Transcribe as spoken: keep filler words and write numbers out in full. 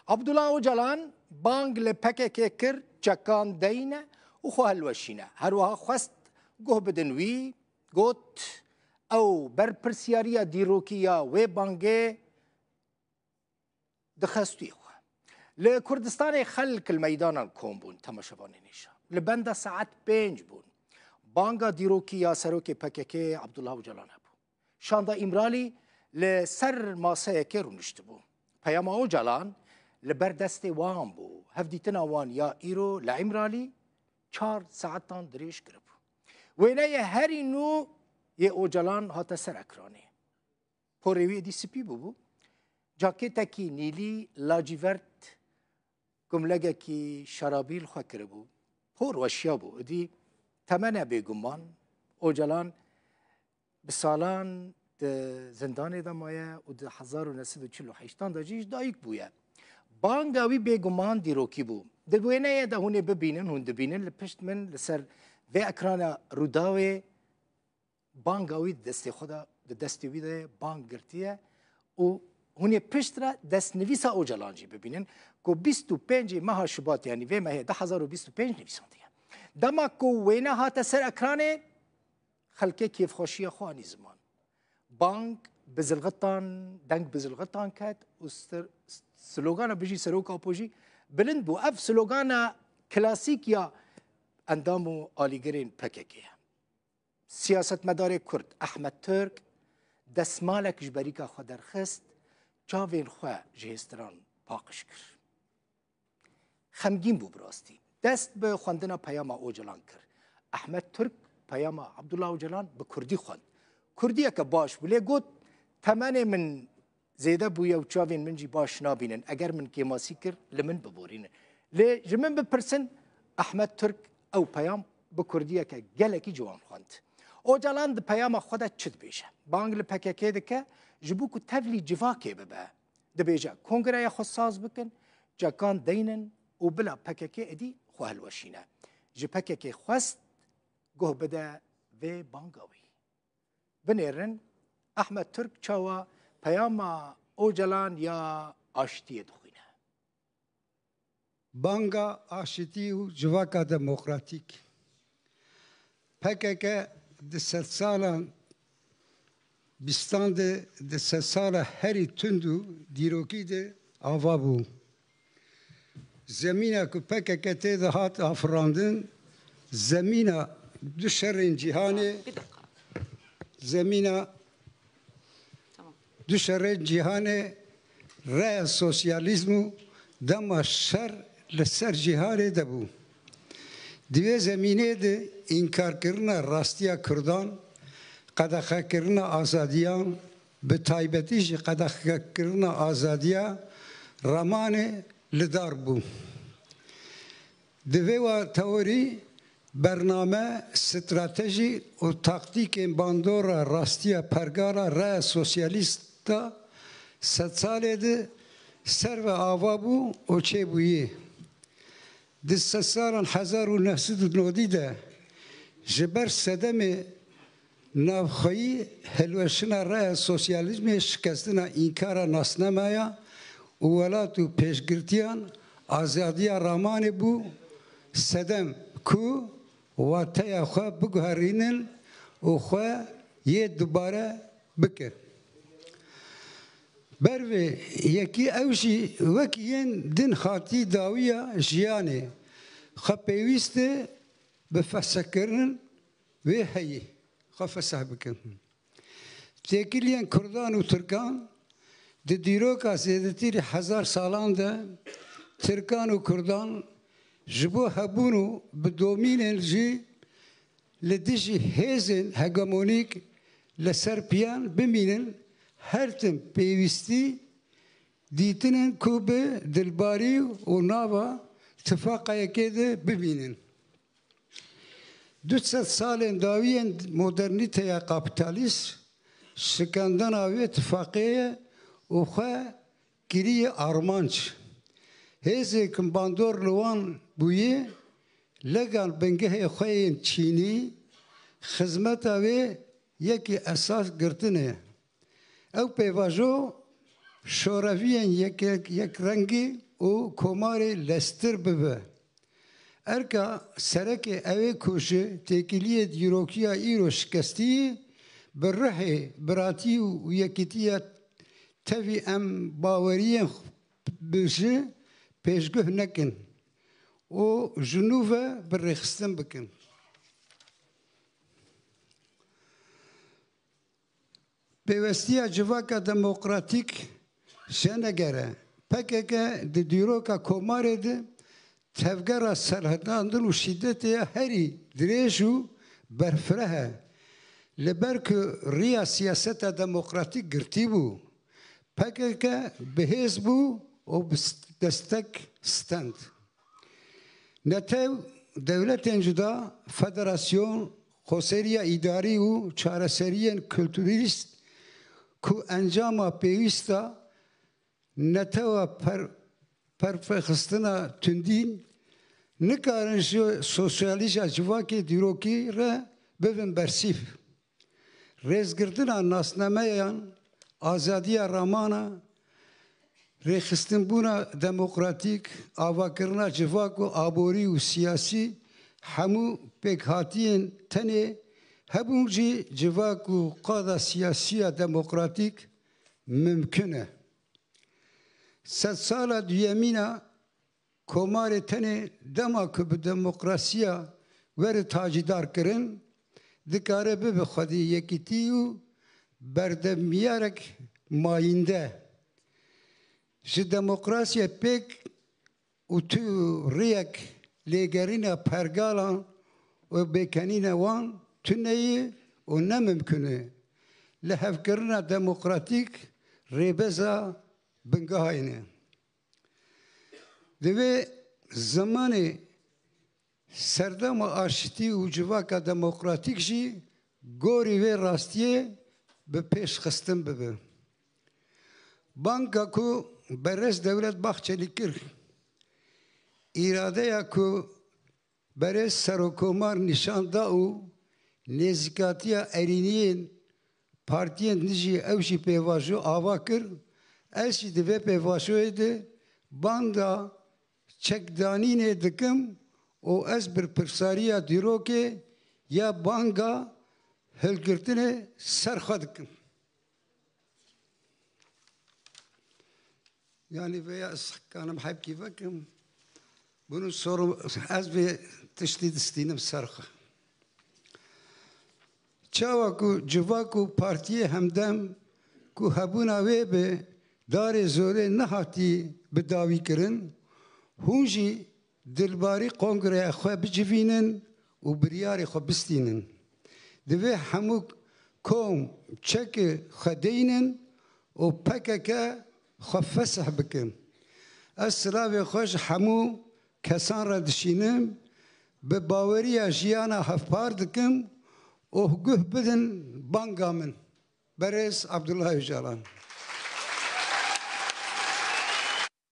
Abdullah Ocalan bang li P K K kir çekan deyne û xwe hilweşîne. Her wiha xwest guh bidin wî, got, ew berpirsyariya dîrokî ya wê bangê dixestûyê xwe. Li Kurdistanê xelk li meydanan kom bûn, temaşevanên hêja. Li benda saet pênc bûn. Banga dîrokî ya serokê P K K Abdullah Ocalan hebû. Şanda Îmralî li ser maseyekê rûniştibû. Peyama Ocalan li ber destê wan bû. Hevdîtina wan ya îro li Îmralî çar saetan dirêj kiribû. Wêneyê herî nû yê Ocalan hate ser ekranê. Porê wî êdî spî bûbû. Cakêtekî nîlî lacivert, gumlegekî şerabî li xwe kiribû. Por weşiyabû. Êdî temene bêguman. Ocalan bi salan di zindanê de maye û di hezar û neh sed û çil û heştan de jî ji dayik bûye. Banga wî bêguman dîrokî bû. Di wêneyê de hûn ê bibînin, hûn dibînin li pişt min li ser vê ekrana Rûdawê banga wî di destê xwe de, di destê wî de ye, bang girtiye û hûn ê pişt re destnivîsa Ocalan jî bibînin ku bîst û pêncê meha Şubat, yanî vê mehê du hezar û bîst û pênc nivîsandiye. Dema ku wêne hate ser ekranê, xelkê kêfxweşiya xwe anî ziman. Bang bi zilxitan, deng bi zilxitan ket û stir-, slogana Bijî Serok Apo jî bilind bû. Ev slogana klasîk ya endam û alîgirên P K K ye. Siyasetmedarê Kurd Ehmed Turk destmalek ji berîka xwe derxist, çavên xwe ji hêstiran paqij kir. Xemgîn bû bi rastî. Dest bi xwendina peyama Ocalan kir. Ehmed Turk peyama Abdullah Ocalan bi kurdî xwend. Kurdiyeke baş bû, lê got, temenê min zêde bûye û çavên min jî baş nabînin. Eger min kêmasî kir, li min biborînin. Lê ji min bipirsin, Ehmed Turk ew peyam bi kurdiyeke gelekî ciwan xwend. Ocalan di peyama xwe de çi dibêje? Bang li P K K dike, ji bo ku tevlî civakê bibe. Dibêje, kongreya xwe saz bikin, çekan deynin û bila P K K êdî xwe hilweşîne. Ji P K K xwest guh bide vê banga wî. Binêrin, Ehmed Turk çawa peyama Ocalan ya aştiyê dixwîne. Banga aşitî û civaka demokratîk. P K K di sedsalan bîstan de, di sedsala herî tund û dîrokî de ava bû. Zemîna ku P K K tê de hat afirandin, zemîna du şerên cîhanê, Bir dakika. Zemîna Tamam. Du şerên cîhanê, reya sosyalîzm û dema şer li ser cîhanê de bû. Di vê zemînê de înkarkirina rastiya Kurdan, qedexekirina azadiyan, bi taybetî jî qedexekirina azadiya ramanê li dar bû. Di vê wa teorî, bername, stratejî û taktîkên bandora rastiya pergala reya sosyalîst a sedsalê de ser ve ava bû û çêbûyî. Di sedsalan hezar û neh sed û nodî de ji ber sedemê navxweyî hilweşina reya sosyalîzmê, şikestina înkara nasnameya û welat û pêşgirtiyan, azadiya ramanê bû sedem ku wateya xwe biguherînin û xwe yê dubare bike. Ber vê yekî ew jî wek yên din hatî dawiya jiyanê xwe pêwîst e bi fesehkirin wê heyî xwe feseh bikin. Têkiliyên Kurdan û Tirkan di dîroka zêdetirî hezar salan de Tirkan û Kurdan ji bo hebûn û bi domînên jî li dijî hêzên hegemonîk li ser piyan bimînin, her tim pêwîstî dîtinin ku bi dilbarî û nava tifaqayekê de bimînin. Du sed salên dawiyên modernîteya kapîtalîst şikandina wê tifaqê ye û xwe kiriye armanc. Hêzên ku bandor li wan bûye, legan bingehê xwe yên çînî, xizmeta wê yekî esas girtine. Ew pêvajo şoreviyên yek-, yekrengî û komarê lestir bibe. Erka serekê ew ê ku ji têkiliyê dîrokiya îro şikestî yî, bi rihê biratî û yekîtiya tevî em baweriyên bi ji pêşguh nekin û ji nû ve bi rêxistin bikin. Pêwestiya civaka demokratîk jenegere. P K K di dîroka komarê de tevgera serhildandin û şîdetê ya herî dirêj û berfireh e. Li ber ku riya siyaseta demokratîk girtî bû, P K K bi hêz bû û bi destek stend. Netew, dewletên cuda, federasyon, xweseriya îdarî û çareseriyên kulturîst ku encama pêwîst a netewa per-, perpêxistina tundî, nikarin ji sosyalîja civakê dîrokî re bibin bersîv. Rêzgirtina nasnameyan, azadiya ramana, rêxistinbûna demokratîk, avakirina civak û aborî û siyasî, hemû pêkhatiyên tenê hebûn jî civak û qada siyasiya demokratîk mimkun e. Sedsala duyemîn a komarê tenê dema ku bi demokrasiya were tacîdar kirin, dikare bibe xwedî yekîtî û berdevmiyarek mayînde. Ji demokrasiyê pêk û tu riyek lêgerîna pergalan û bêkenîna wan tune ye û ne mimkun e. Lihevkirina demokratîk rêbeza bingehayî ne. Di vê zimanê serdema aştî û civaka demokratîk jî gorî vê rastiyê bi pêş xistin bibe. Banga ku berêz Dewlet Bahçelî kir, îradeya ku berêz Serokomar nîşan da û nêzîkatiya erîniyên partiyên dijî ew jî pêvajo ava kir, ez jî di vê pêvajoyê de banga çekdanînê dikim û ez berpirsariya dîrokê ya banga hilgirtinê ser xwe dikim. Yanî vêya ez kanim hepkî vekim. Bunu soru ez vê tiştî distînim ser xwe. Çawa ku civak û partiyê Hemdem ku hebûna wê bi darê zorê nehatî bi dawî kirin, hûn jî dilbarî kongreya xwe bicivînin û biryarê xwe bistînin. Divê hemû kom çekê xwe deynin û P K K xwe fesih bikin. Ez silavê xwe ji hemû kesan re dişînim, bi baweriya jiyana hevpar dikim û guh bidin banga min. Berêz Abdullah Ocalan.